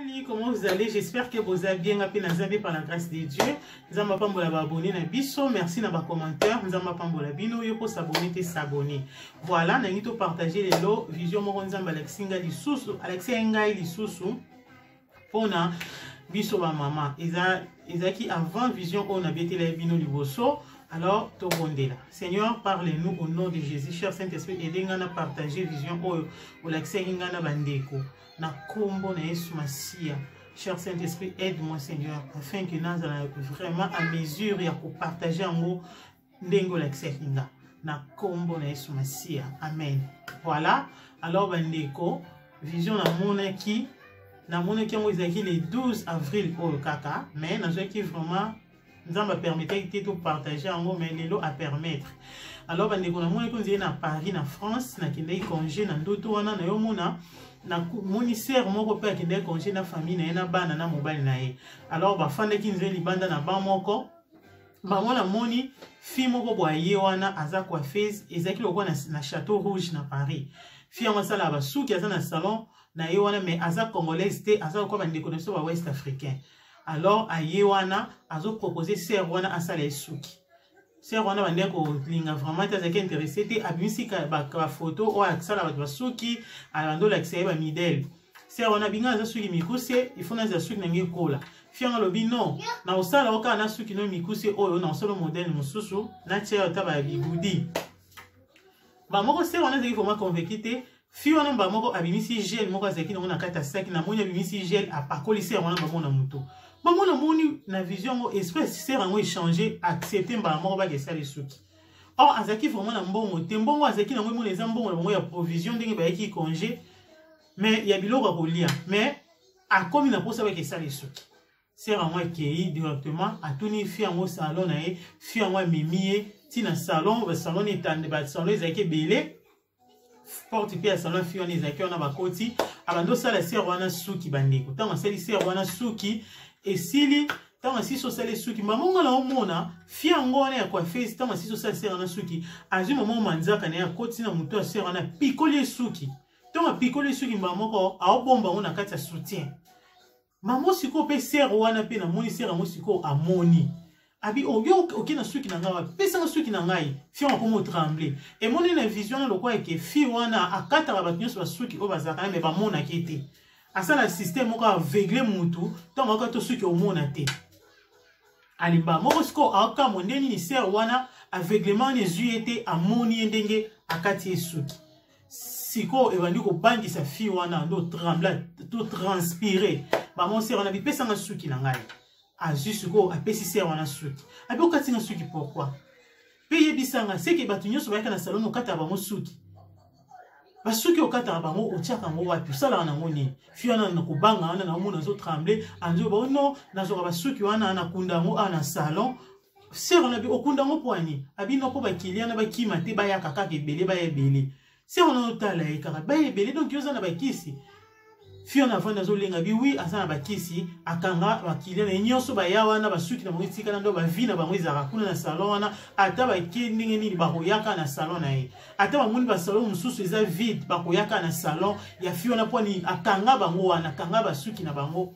Mibali, comment vous allez? J'espère que vous allez bien appelé Nzambe par la grâce de Dieu. Nzambe pambola ba abonné na biso. Merci na ba commentaire. Nzambe pambola bino yo ko s'abonner te s'abonner. Voilà, na ngi to partager lelo vision moko Nzambe alakisi nga lisusu, alakisi ngai lisusu pona biso ba mama. Eza ezaki avant vision oyo na betela bino liboso. Alors, tobondela. Seigneur, parle-nous au nom de Jésus. Cher Saint-Esprit, aidez nga na partager vision oyo olakisaki nga na bandeko. Na kombo na Yesu Masiya. Cher Saint-Esprit, aide-moi Seigneur, afin que nazala vraiment à mesure ya kopartage yango ndenge olakisaki nga. Na kombo na Yesu Masiya. Amen. Voilà. Alors bandeko, vision namonaki namonaki yango ezalaki le 12 avril oyo kaka, mais nazwaki vraiment Nzambe apermetaki te topartage yango, mais lelo apermettre. Alors bandeko, namonaki onzeli na Paris na France, nakendaki congé na ndoto wana nayomona namoni sere moko mpe akendaki congé na famille na ye na bana na mobali na ye. Alors bafandaki nzeli libanda na ban moko bango, namoni fille moko boye ye wana aza coiffeuse, ezalaki lokola na Château Rouge na Paris. Fille yango asalaka basuki, aza na salon na ye wana, mais aza congolaise te, aza lokola bandeko na biso ba ouest africain. Alors aye wana azopropose sere wana asala ye suki. Sere wana bandeki kolinga vraiment te, azalaki intéressé te. Abimisi bafoto oyo asala bato basuki, abandi olakisa ye bamidele. Sere wana binga aza suki mikuse, ifo nazala suki na ngai ekola. Fianga alobi non, na kosala o kaka na suki no mikuse oyo, na kosala modele mosusu, natia yo ta babigudi bamoko. Sere wana azalaki vraiment convaincu te. Fi wana mbala moko abimisi gel moko azalaki nango na kati ya saki. Namoni abimisi gel, apakoli sere wana bamona moto bango. Namoni na vision yango, esprit sere yango échange, accepte mbala moko baka esali suki. Or azalaki vraiment na mbongo te. Mbongo azalaki nango emona eza mbongo na bango ya provision ndenge bayaki congé, mais ya biloko ya kolia, mais akomi na mposa baka esali suki. Sere yango akei directement, atuni fi yango salon na ye. Fi yango amemi ye ntina salon, basalon etande, basalon ezalaki ebele, porte mpe ya salon fi wana ezalaki wana. Bakoti, abandi osala sere wana suki. Bandeko, ntango asali sere wana suki esili, ntango asisi osali suki, mama nga na omona fi yango wana ya coiffeuse, ntango asisi osala sere wana suki, azwi mama manzaka na ye, akoti na motu ya sere wana, apikoli ye suki. Ntango apikoli ye suki, mbala moko aobomba yango na kati ya soutien. Mamo sikoyo mpe sere wana mpe namoni sere yango sikoyo amoni abi oyo oke na suki na ngai wapi, pesanga suki na ngai. Fi yango akoma otremble. Emoni na vision wana lokola eke fi wana akataka bato nyonso basuki oyo bazalaka na me bamonaki te. Asala systeme moko aveugle mutu, ntango akata suki omona te. Alimba moko sikoyo akamwa nde nini sere wana aveuglement wana ezwi ye te, amoni ye ndenge akati ye suki. Sikoyo ebandi kobangisa fi wana, ndo tremble to transpire. Mama sere wana bipesanga suki na ngai. Azwi sikoyo, apesi sere wana suki. Abi okati nga suki pourquoi? Mpe yebisanga seke bato nyonso bayaka na salon okataka bango suki, basuki okataka bango otiaka yango wapi, osalaka nango nini? Fi wana na kobanga wana naomona azotremble, anzoba o non, nazwaka basuki wana nakunda yango awa na salon. Sere wana bi okunda yango mpo ani? Abino mpo bakilia na bakima te, bayaka kaka ebele, baya ebele. Sere wana otala ye kaka baya ebele, donc yo oza na bakisi. Fi wana avandi azolenga bi wi aza na bakisi, akanga bakilia na ye nyonso baya wana, basuki na bango etikala ndo bavi na bango ezalaka kuna na salon wana. Ata bake ndenge nini, bakoyaka na salon na ye. Ata bamoni basalon mosusu eza vide, bakoyaka na salon ya fi wana. Mpo nini? Akanga bango wana, akanga basuki na bango,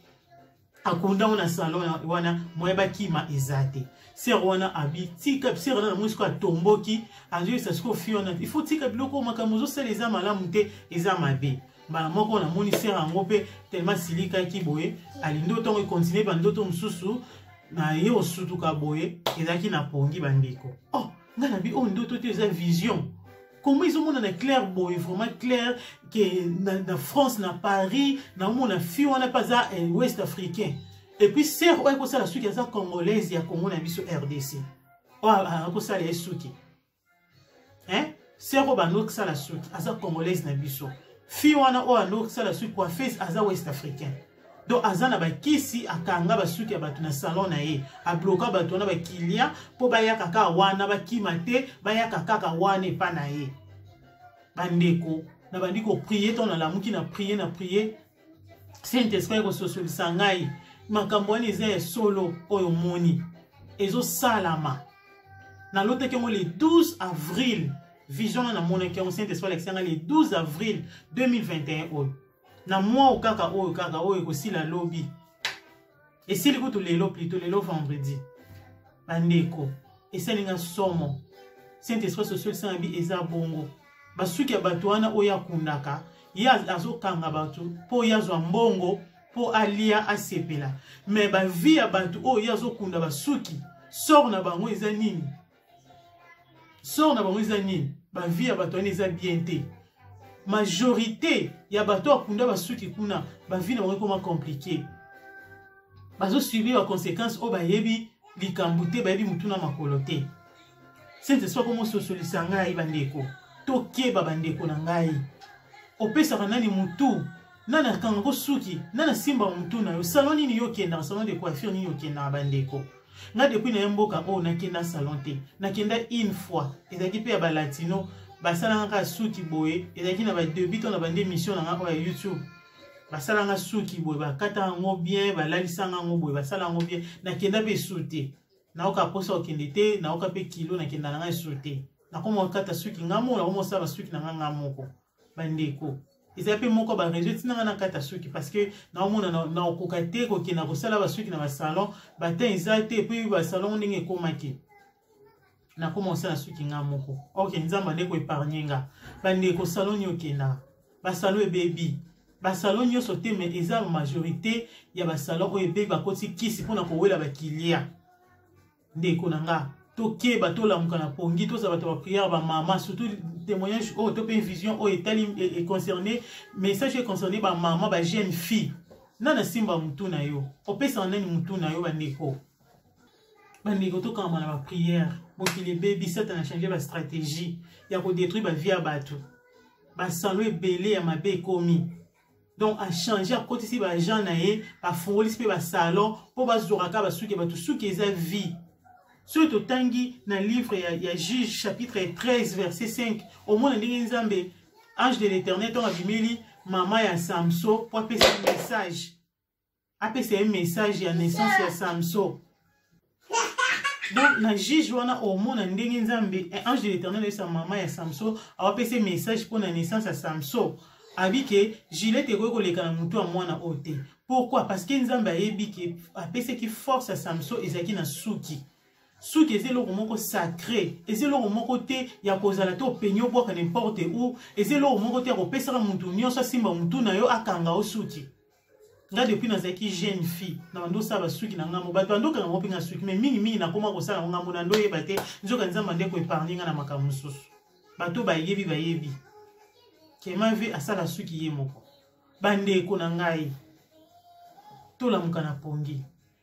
akunda ngo na salon wana, moye bakima eza te. Sere wana abi tika sere wana, namoni sikoyo atomboki, azoyebisa sikoyo fi wana ifo tika biloko makambo ozosala eza malamu te, eza mabe. Mbala moko namoni sere yango mpe tellement asilikaki boye, alingi ntango ekontinue bandoto mosusu na ye osutuka boye, ezalaki na pongi. Bandeko, oh ngai nabi oyo ndoto te, eza vision. Comment ezomonana clair boye, vraiment clair ke na France na Paris naomona fi wana mpe aza ouest africain, et puis sere oyo akosala suki aza congolaise ya Congo na biso RDC, oyo akosala ye suki, hein? Sere oyo bando kosala suki aza congolaise na biso, fi wana oyo ando kosala suki coiffeuse aza ouest africain. Donc aza na bakisi, akanga basuki ya bato na salon na ye, abloka bato wana bakilia mpo bayaka kaka wana, bakima te, bayaka kaka wana epa na ye. Bandeko, nabandi koprie ntango nalamuki, na prie, na prie Saint Esprit ekososolisa ngai makambo wana eza ya solo oyo omoni ezosalama. Nalotaki yango le 12 avril, vision wana namonaki yango, Saint Esprit alakisi ngai le 12 avril 2021 oyo. Na mwa kaka oyo, kaka oyo ekosila lobi, esili kutu lelo, plutôt lelo vendredi. Bandeko, esalinga somo. Saint Esprit social esanga bi eza bongo. Basuki ya bato wana oyo akundaka, ye azokanga bato mpo ye azwa mbongo, mpo alia, asepela. Mais bavie ya bato oyo ye azokunda basuki, sort na bango eza nini? Sort na bango eza nini? Bavie ya bato wana eza bien te. Majorité ya bato akunda basuki kuna, bavie na bango ekoma compliqué, bazosubir baconséquence oyo bayebi likambo te, bayebi motu na makolo te. Saint Esprit akomososolisa ngai. Bandeko, tokeba. Bandeko na ngai, opesaka nani mutu? Nani akangako suki? Nani asimbaka mutu na yo? Salon nini yo okendaka? Salon de coiffure nini okendaka? Bandeko, nga depuis na ye mboka oyo, nakenda salon te. Nakenda une fois, ezalaki mpe ya balatino, basalanga kaka suki boye. Ezalaki na badébut to na bande émission na nga oyo ya YouTube. Basalanga suki boye, bakata yango bien, balalisanga yango boye, basala yango bien. Nakenda mpe esu te, naoka mposa kokende te, naoka mpe kilo, nakenda na ngai esu te. Nakoma kokata suki nga moko, nakoma kosala basuki na nga nga moko. Bandeko, eza mpe moko baréseau etinanga na kata suki, parce que naomona naokoka te kokenda kosala basuki na basalon, batin eza te. Epuis basalon ndenge ekomaki, nakoma kosala suki nga moko. Ok, Nzambe ande koépargner nga. Bandeko, salon nini okendaka? Basalon ebebi, basalon nyonso te, mais eza majorité ya basalon oyo ebebi, bakoti kisi mpona kowela bakilia. Ndeko na nga, tokeba, tolamuka na pongi, tozala bato baprière, bamama surtout. Témoignage oyo to mpe vision oyo etali, econcerné, message econcerné bamama, bajeune fille. Nani asimba mutu na yo? Opesaka nani mutu na yo? Bandeko, bandeko, tokangama na baprière. Mokili ebebi, Satana change bastratégie ya kodétruire bavie ya bato. Basalon ebele ya mabe ekomi, donc achange, akotisi baagent na ye, bafungolisi mpe basalon mpo bazwaka basuki ya bato. Suki eza vie. Soki totangi na livre ya Juge chapitre 13 verset 5, omona ndenge Nzambe, ange de l'Éternel, ntongo abimeli mama ya Samson mpo apesa message, apesa ye message ya naissance ya Samson. Donc na Juge wana, omona ndenge Nzambe, ange de l'Éternel, oyesa mama ya Samson, awapesa message mpo na naissance ya Samson. Abi ke Gillette ekoki koleka na motu ya mwana oyo te. Pourquoi? Parce que Nzambe ayebi ke apesaki force ya Samson ezalaki na suki. Suki eza eloko moko sacré, eza eloko moko te ya kozala te openye, obwaka n'importe où. Eza eloko moko te ya kopesaka motu nyonso asimba motu na yo, akanga o suki. Nga depuis nazalaki jeune fille, na bando osala basuki na ngambo, bato bandokanga ngo mpe nga suki, mais mingimingi nakoma kosala ngo ngambo. Na ndo oyeba te, nzoka Nzambe nde koépargner nga na makambo mosusu. Bato bayebi, bayebi kema ve asala suki ye moko. Bandeko na ngai, tolamuka na pongi.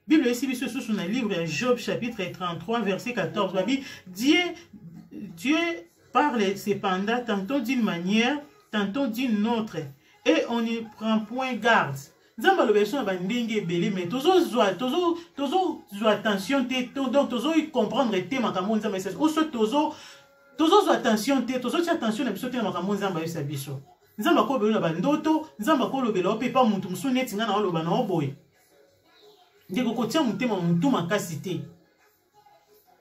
Bible esi biso susu na livre ya Job chapitre 33 verset 14, babi: Dieu parle cependant tantôt d'une manière, tantôt d'une autre, et on n'y prend point garde. Nzambe aloba biso na bandenge ebele, mais tozozwa attention te, donc tozocomprendre te makambo Nzambe ayesa biso. Tozozwa attention te, tozotia attention na biso te na makambo Nzambe ayesa biso. Nzambe akolobela na bandoto, Nzambe akolobela o mpe pa mutu mosusu neti ngai na oloba na o boye. Ndeko, kotia motema motu makasi te.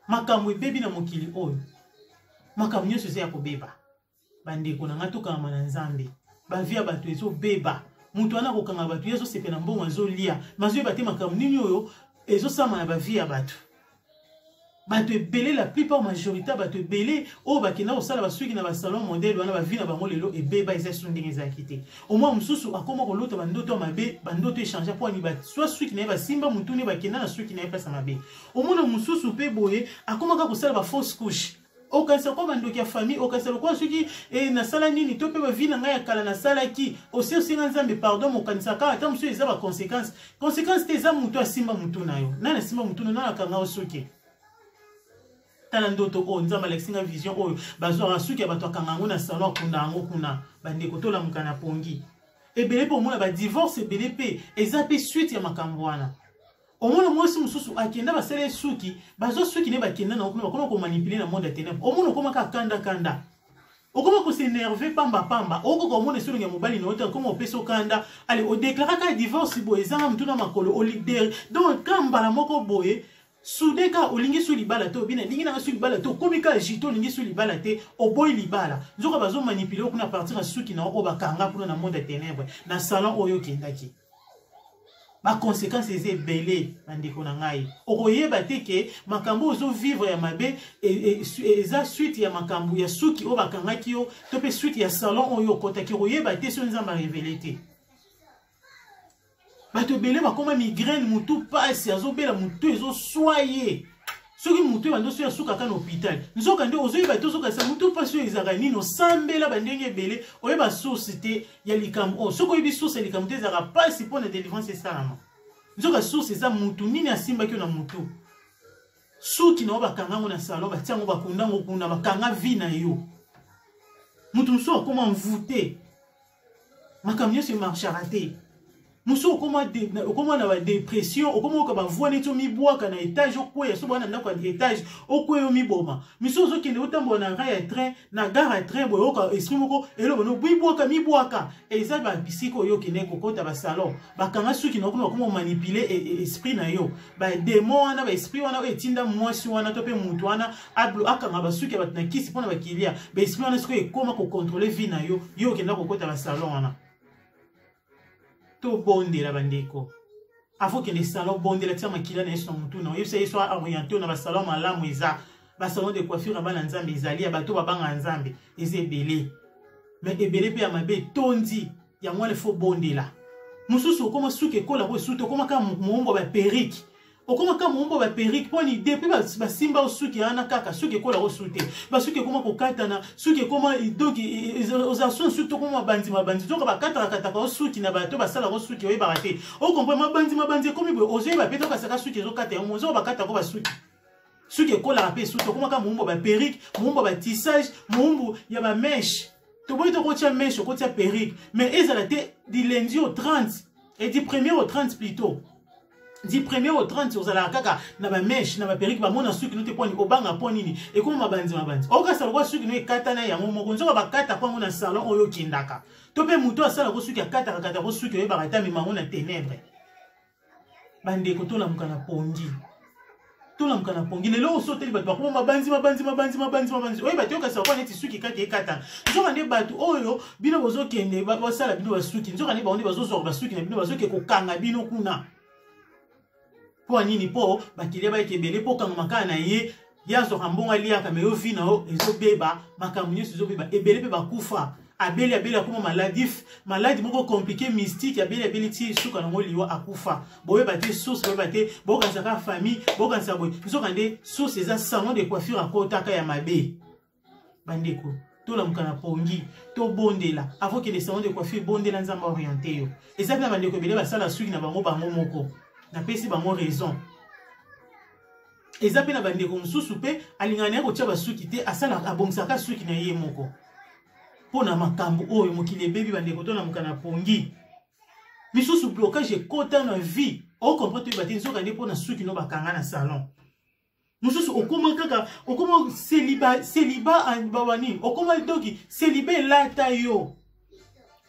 Makambo ebebi na mokili oyo, makambo nyonso eza ya kobeba. Bandeko na ngai, tokangama na Nzambe. Bavie ya bato ezobeba. Moto wana akokanga bato, ye azosepela mbongo, azolia, ma azoyeba te makambo nini oyo ezosama na bavie ya bato. Bato ebele, la plupart, majorité ya bato ebele oyo bakenda kosala basuki na basalon modèle wana, bavie na bango lelo ebeba, eza so ndenge ezalaki te. Omwa mosusu akóma kolota bandoto ya mabe, bandoto échange mpo ani swa suki na ye basimba motu ne, bakenda na suki na ye place ya mabe. Omona mosusu mpe boye akómaka kosala bafausse couche. Okanisa kwa bandoki ya famille, okanisa lokola soki nasala nini to mpe bavie na ngai ya kala nasalaki osi osenga Nzambe pardon. Mokanisa kaka ata mosusu eza baconséquence, conséquence te, eza motu asimba motu na yo. Nani asimba motu na yo? Nani akanga yo soki? Tala ndoto oyo Nzambe alakisi nga, vision oyo: bazwaka suki ya bato, akanga yango na salon, akunda yango kuna. Bandeko, tolamuka na pongi. Ebele mpe omona badivorce ebele mpe eza mpe suite ya makambo wana. Omona mwasi mosusu akenda, basala ye suki, bazwa suki ne, bakenda nango kuna, bakoma komanipuler na monde ya ténèbre. Omona okomaka kanda kanda, okoma kos'énerver pamba pamba, okoka omona esolongi ya mobali na yo te, okoma opesa okanda. Ale, odéclarer kaka divorce boye, ezanga motu na makolo, olider donc ka mbala moko boye. Soudain kaka olingi su libala te, obina lingi nanga su libala te, okomi kaka jito, olingi su libala te, oboyi libala. Nzoka bazo manipuler yo kuna partir ya suki na oyo bakanga kuna na monde ya ténèbres, na salon oyo okendaki. Ba conséquences eza ebele, bandeko na ngai. Okoyeba te ke makambo ozo vivre ya mabe eza suite ya makambo ya suki oyo bakangaki yo, to pe suite ya salon oyo okotaki. Okoyeba te soki Nzambe a révéler te. Bato ebele bakoma migraine, mutu pasi, azobela mutu ezoswa ye. Soki mutu ebandi oswa asukaka na hôpital, nzoka nde ozoyeba te, ozokasa mutu pasi oyo ezalaka nini, osambela bandenge ebele, oyeba source te ya likambo oyo. Soki oyebi source ya likambo te, ezalaka pasi mpo na délivrance esalama. Nzoka source eza mutu nini asimbaki yo na mutu. Suki na yo bakanga yango na salon, batia yango, bakunda yango kuna, bakanga vie na yo. Mutu mosusu akoma mvute, makambo nyonso emarchaka te. Mosusu okoma na badepression, okoma oyoka bavoi neti omibwaka na etage, okweya so bwana ndako ya etage, okweya omiboma. Mosusu ozokende otambola na rail ya train, na gare ya train, boye oyoka esprit moko eloba no bibwaka, mibwaka. Eza ba bisika oyo okende kokota ba salon, bakanga suki na yo kuna, bakoma komanipuler esprit na yo. Ba démon wana, ba esprit wana oyo etinda mwasi wana to pe mutu wana akanga basuki ya bato na kisi mpona bakilia, ba esprit wana sikoyo ekoma kocontrole vie na yo, yo okenda kokota ba salon wana. Tobondela bandeko, avant okende salon, bondela, tia makila na Yesu na mutu na yo, yebisa Yesu aoriente yo na basalon malamu. Eza basalon de coiffure ya bana Nzambe, ezali ya bato babanga Nzambe, eza ebele, mais ebele mpe ya mabe etondi. Yango wana ifo bondela. Mosusu okoma suki ekola ko esuki, okoma kaka moombo ya baperike, okoma kaka moombo ya baperike mpo ni depuis basimba yo suki wana kaka suki ekola ko su te, basuki ekoma kokatana, suki ekoma donc oza so suki tokoma mabanzi mabanzi, donc bakataka kataka yo suki na bato basalaka yo suki oyebaka te, okomprendre mabanzi mabanzi ekomi boye, ozoyeba pe tokasaka suki ezokata yango, ozoka bakataka basuki, suki ekolaka mpe suki, okoma kaka moumbu ya baperike, moumbu ya batissage, moumbu ya bamèche. Toboyi tokotia mèche, okotia perruque, mais ezala te du lundi au 30 et du premier au 30 plutôt. Du premier au 30 ozalaka kaka na bamèche na baperruque, bamona suki no te poni obanga mpo nini ekoma mabanzi mabanzi, okasa lokwa suki no ekatana yango moko, nzoka bakata kwango na salon oyo okendaka, to mpe moto asalako suki akataka katako suki oyebaka te, amemango na ténèbre. Bandeko, tolamuka na pongi, tolamuka na pongi. Lelo osoteli bato bakoma mabanzi mabanzi mabanzi mabanzi mabanzi, oyeba te, okasi bakwa neti suki kaka ekatana, nzoka nde bato oyo bino bozokende basala bino basuki, nzoka nde bango nde bazozwaka basuki na bino, bazoke kokanga bino kuna. Mpo nini? Mpo bakilia bayeke ebele, mpo okanga makala na ye, ye azwaka mbongo aliaka, me yo vi na yo ezobeba, makambo nyonso ezobeba, ebele mpe bakufa. Abeli abeli akoma maladif, maladi moko compliqué mystique, abeli abeli ti suka nango liwa, akufa. Boyeba te source, boyeba te, bokanisa kaka famille, bokanisa boye, nzoka nde source eza salon de coiffure akotaka ya mabe. Bandeko, tolamuka na pongi, tobondela avant kende salon de coiffure, bondela Nzambe oriente yo. Eza mpe na bandeko ebele basala suki na bango bango moko, napesi bango raison. Eza mpe na bandeko mosusu mpe alingaka na ye kotia basuki te, asala abongisaka suki na ye moko. Mpo na makambo oyo mokili ebebi, bandeko, tolamuka na pongi. Misusu blocage ekota na vie, okomprendre toyeba te, nzoka nde mpo na suki no bakanga na salon. Mosusu okoma kaka okoma célibat, célibat bawani, okoma doki célibat elata yo,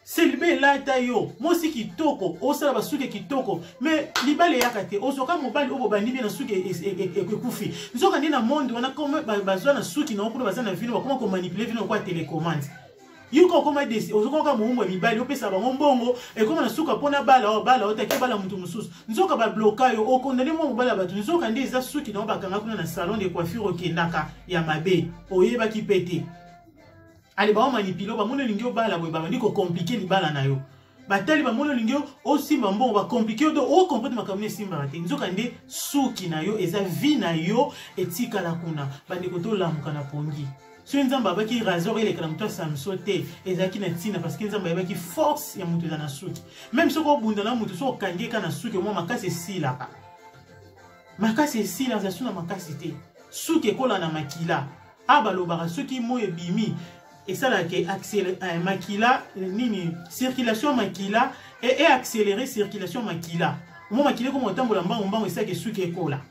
célibat elata yo, mwasi kitoko, osala basuki kitoko, mais libala eyaka te, ozwaka mobali oyo bobandi bie na suki ekufi, nzoka nde na monde wana comme bazwa na suki na kuna baza na vino, bakoma komanipuler vino lokola télécommande. Yoka okoma desi, ozokoka moumbu ya mibali, opesa bango mbongo, ekoma na suka mpona bala oyo bala otaki bala moto mosusu, nzoka babloka yo, okondane mwa mobali ya bato, nzoka nde eza suki na yo bakanga kuna na salon de coiffure okendaka ya mabe, oyebaki mpe te. Ale bao manipule, bamoni olingi obala boye, babandi kokomplike libala na yo, batali bamoni olingi osimba mbongo, bakomplike yo, do okomprendre makambo esimbaka te, nzoka nde suki na yo eza vie na yo etikala kuna. Bandeko, tolamuka na pongi. Soki Nzambe abaki rasoir eleka na moto ya Samson te, ezalaki na ntina, parce que Nzambe ayebaki force ya moto eza na suki. Même soki obunda na moto, soki okangi eka na suki, omwa makasi esilaka, makasi esila, aza su na makasi te. Suki ekola na makila. A balobaka soki moi ebimi esalaka makila nini, circulation makila e accélérer circulation makila, omwa makila ekoma kotambola mbangu mbangu, esalaka suki ekola.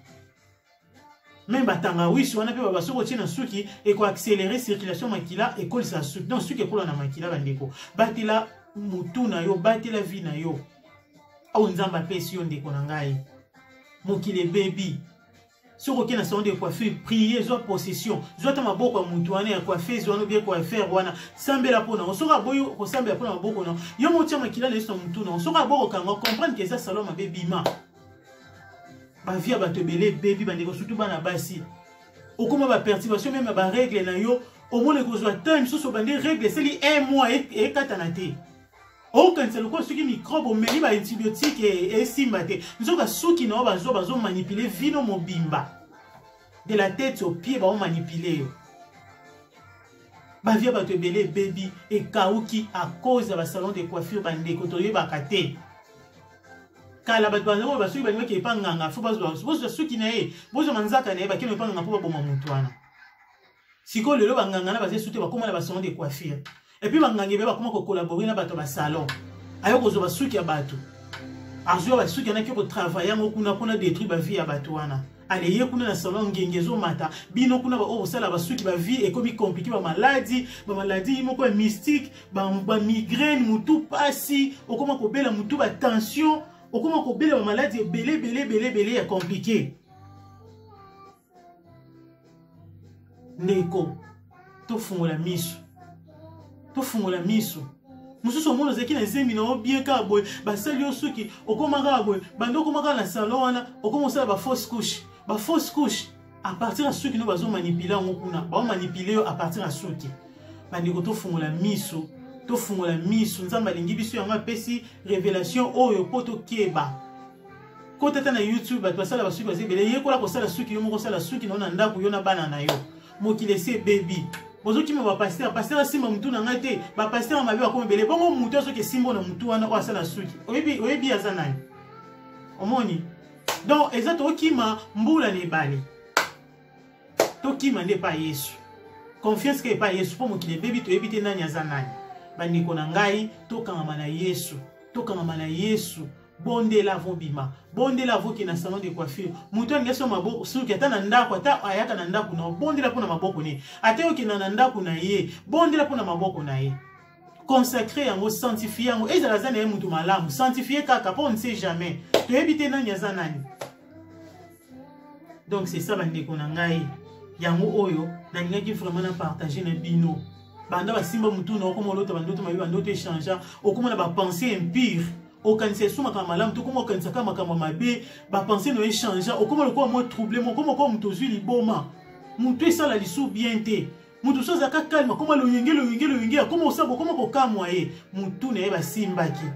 Même batangawisi wana mpe baba soki otie na suki ekoaccéléré circulation makila, ekolisa suki, donc suki ekola na makila. Bandeko, batela motu na yo, batela vie na yo oyo Nzambe apesi yo. Ndeko na ngai, mokili ebebi. Soki okei na salon de coiffure, prie, zwa possession, zwa ata maboko ya motu wana ya coiffeuse wana obie coiffeur wana, sambela mpo na yo. Soki aboyi kosambela mpo na maboko na yo, mo otya makila na Yesu na motu na yo. Soki aboyi kokanga, comprendre ke eza salon mabe, bima. Bavie ya bato ebele ebebi, bandeko, surtout bana basi. Okoma ba perturbation meme ya ba règle na yo, omona ekozwa temps mosusu obandi règle esali un mois ekatana te. Okanisa lokola soki microbe omeli ba antibiotique esimba te, nzoka suki na yo bazwa bazomanipule vino mobimba de la tête au pied, baomanipule yo. Bavie ya bato ebele ebebi, ekauki à cause ya basalon de coiffure. Bandeko, toyebaka te. Kala bato bazango basuki balingaki epa nganga, fo bozwa suki na ye, bozwa manzaka na ye, bakende epa nganga mpo baboma motu wana. Sikoyo lelo banganga na baza esu te, bakóma na basalon de coiffure. Epuis banganga ebele bakóma kokolabore na bato ya basalon, ayo kozwa basuki ya bato, azwa basuki yanaki kotravaille yango kuna mpona détruire bavie ya bato wana. Ale ye kuna na salon, ngenge ezomata bino kuna, baoyo kosala basuki, bavie ekomi compliqué, bamaladi, bamaladi moko ya mystique, bamigraine, mutu pasi, okoma kobela mutu, batension, okoma kobela bamaladi ebele ebele ebele ebele ya compliqué. Ndeko, tofungola miso, tofungola miso. Mosusu omona ozalaki na zemi na yo bien, kaka boye basali yo suki, okóma kaka boye, banda okóma kaka na salon wana, okóma osala bafausse couche, bafausse couche à partir ya suki no bazomanipule yango kuna, baomanipule yo à partir ya suki. Bandeko, tofungola miso, tofungola miso. Nzambe alingi biso, yango apesi révélation oyo mpo tokeba. Kota ata na YouTube, bato basala basuki baza ebele. Yekola kosala suki yo moko, osala suki na yo na ndako, yo na bana na yo. Mokili esi ebebi, bozokima bapaster. Paster asimba mutu na ngai te, bapaster ya mabe bakoma ebele. Bongo mutu azoki esimba na mutu wana oyo asala suki, oyebi, oyebi aza nani? Omoni? Donc eza tokima mbula na ebale, tokima nde epai Yesu, confiance ka epai Yesu, mpo mokili ebebi, toyebi te nani aza nani. Bandeko na ngai, tokangama na Yesu, tokangama na Yesu. Bondela avobima, bondela avoki na salon de coiffure. Moto alingi so maboko suki, ata na ndako, ata ayaka na ndako na, bondela mpo na maboko ne. Ata okenda na ndako na ye, bondela mpo na maboko na ye. Consacre yango, sanctifie yango, ezala aza na ye moto malamu, sanctifie kaka, mpo on ne sait jamais, toyebi te nani aza nani. Donc c'est ça, bandeko na ngai, yango oyo nalingaki vraiment na partage na bino. Banda basimba mutu na, okoma olota bandoto mabe, bandoto échangea, okoma na bapensée impure, okanisa esu makambo malamu te, okoma okanisa kaka makambo mabe, bapensée no échangea, okoma lokola mwa trouble, okoma lokola moto ozwi liboma, motu esala lisu bien te. Moto so azalaka calme, akoma loyenge, loyenge, loyenge, akoma osaba, okoma kokamwa ye. Motu na ye basimbaki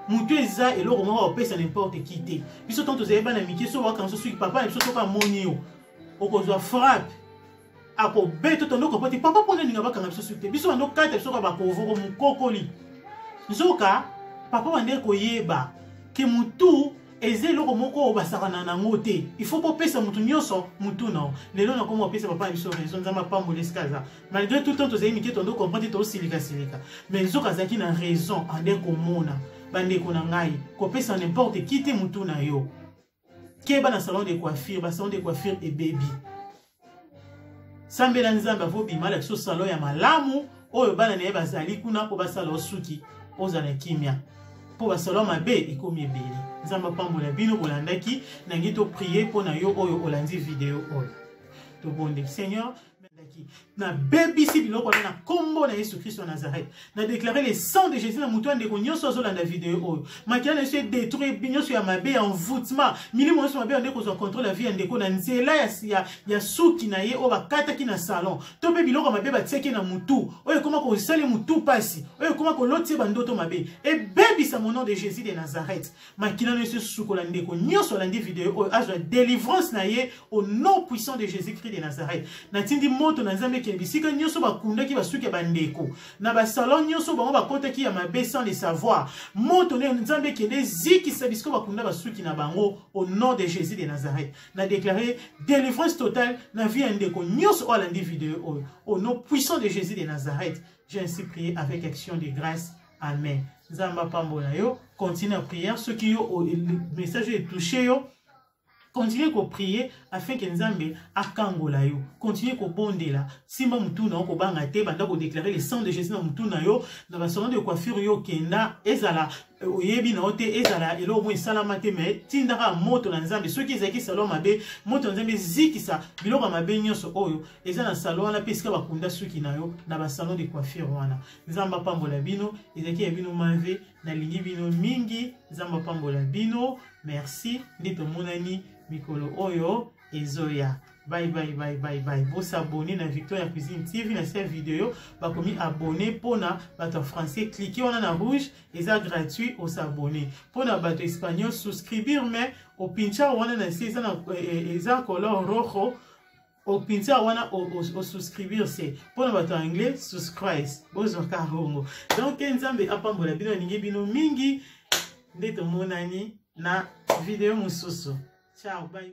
motu eza eloko moko akopesa n'importe qui te. Biso ntango tozali bana mike, so wakanga so soki papa na biso soki amoni yo, okozwa frappe, akobeta. Tondo kopo te, papa mpona ninga bakanga biso suki te, biso bando kata biso kaka bakovoko mokokoli. Nzoka papa bande koyeba ke motu eza eloko moko oyo basakana nango te, il faut kopesa motu nyonso motu na. Lelo nakoma kopesa papa na biso raison. Nzambe apambola esika aza. Malgré tout temps tozali mike, tondo comprendre te, tosilikasilica, mais nzoka azalaki na raison. Ande komona, bandeko na ngai, kopesa n'importe qui te motu na yo. Keba na salon de coiffure, basalon de coiffure ebebi. Sambela Nzambe avobima, alakisa salon ya malamu oyo bana na ye bazali kuna mpo basala osuki, ozala na kimia, mpo basalon mabe ekomi ebele. Nzambe apambola bino bolandaki. Nangi toprie mpo na yo oyo olandi video oyo. Tobonde. Seigneur, nabebisi biloko wana na nkombo na Yesu Kristo ya Nazareth. Na déclare le sang de Jésus na motu ya ndeko nyonso azolanda video oyo. Makila na Yesu edétruire nyonso ya mabe ya envoûtement, milimo nyonso mabe ya kozwa contrôle ya vie ya ndeko na nzela ya suki na ye oyo bakataki na salon, to mpe biloko mabe batiaki na mutu oyo ekoma kosali mutu mpasi, oyo ekoma koloti ye bandoto mabe. Ebebisa mon nom de Jésus de Nazareth. Makila na Yesu esukola ndeko nyonso alandi video oyo, azwa délivrance na ye au nom puissant de Jésus-Christ de Nazareth. Natindi moto na Nzambe ekende bisika nyonso bakundaki basuki ya bandeko, na basalon nyonso bango bakotaki ya mabe sans le savoir. Moto na Nzambe ekende ezikisa bisika bakunda basuki na bango au nom de Jésus de Nazareth. Na déclaré délivrance totale na vie ya ndeko nyonso oyo alandi video oyo au nom puissant de Jésus de Nazareth. J'ai ainsi prié avec action de grâce. Amen. Nzambe apambola yo. Continue na prière. Soki yo message oyo etouche yo, continue koprier afin ke Nzambe akangola yo. Continue kobondela, simba mutu na yo, kobanga te, banda kodéclare le sang de Jésus na mutu na yo. Na basalon de coiffure yo okenda, ezala Oyebi na yo te, ezala eloko moko esalama te, mais tindaka moto na Nzambe. Soki ezalaki salon mabe, moto na Nzambe ezikisa biloko ya mabe nyonso oyo eza na salon wana, mpe esika bakunda suki na yo na basalon de coiffure wana. Nzambe apambola bino. Ezalaki ya bino Mave, nalingi bino mingi. Nzambe apambola bino. Merci, nde tomonani mikolo oyo ezoya. Bye bye bye bye bye. Bosabone na Victoria Cuisine TV. Na se video bakomi abonné mpona bato ya français, clique wana na rouge, eza gratuit, osabone. Mpona bato espagnol, souscribir, mais opincha wana na se, eza, na, eza color rojo, opincha wana, osouscribir se. Mpona bato ya anglais, subscribe. Bozwaka rongo. Donc Nzambe apambola bino, alingi bino mingi. Nde tomonani na video mosusu. Ciao, bye.